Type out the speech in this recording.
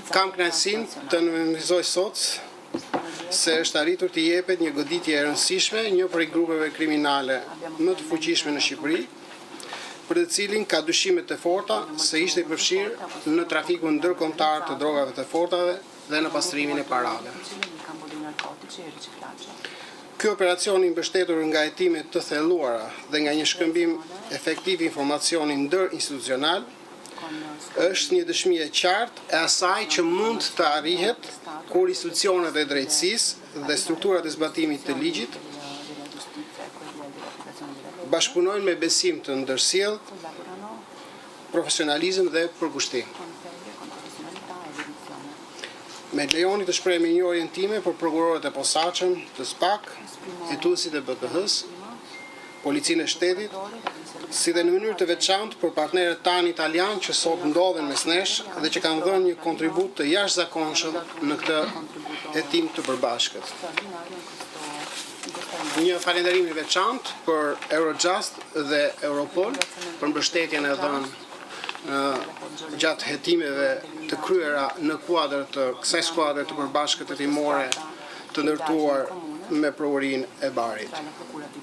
Kam kënaqësinë të nënvizoj sot se është arritur të jepet një goditje e rëndësishme një prej grupeve kriminale më të fuqishme në Shqipëri, për të cilin ka dyshime të forta se ishte i përfshirë në trafikun ndërkombëtar të drogave të fortave dhe në pastrimin e parave. Ky operacion, i mbështetur nga hetime të thelluara dhe nga një shkëmbim efektiv informacioni ndërinstitucional, është një dëshmi e qartë e asaj që mund të arrihet kur institucionet e drejtësisë dhe strukturat e zbatimit të ligjit bashkëpunojnë me besim të ndërsjellë, profesionalizëm dhe përkushtim. Me lejoni të shpreh mirënjohjen time për prokurorët e posaçëm të SPAK, hetuesit e BKH-s, Policinë e Shtetit, si dhe në mënyrë të veçantë për partnerët tanë italianë që sot ndodhen mes nesh dhe që kanë dhënë një kontribut të jashtëzakonshëm në këtë hetim të përbashkët. Një falënderim i veçantë për Eurojust dhe Europol për mbështetjen e dhënë gjatë hetimeve të kryera në kuadër të kësaj skuadre të përbashkët hetimore të ndërtuar me prokurorinë e Barit.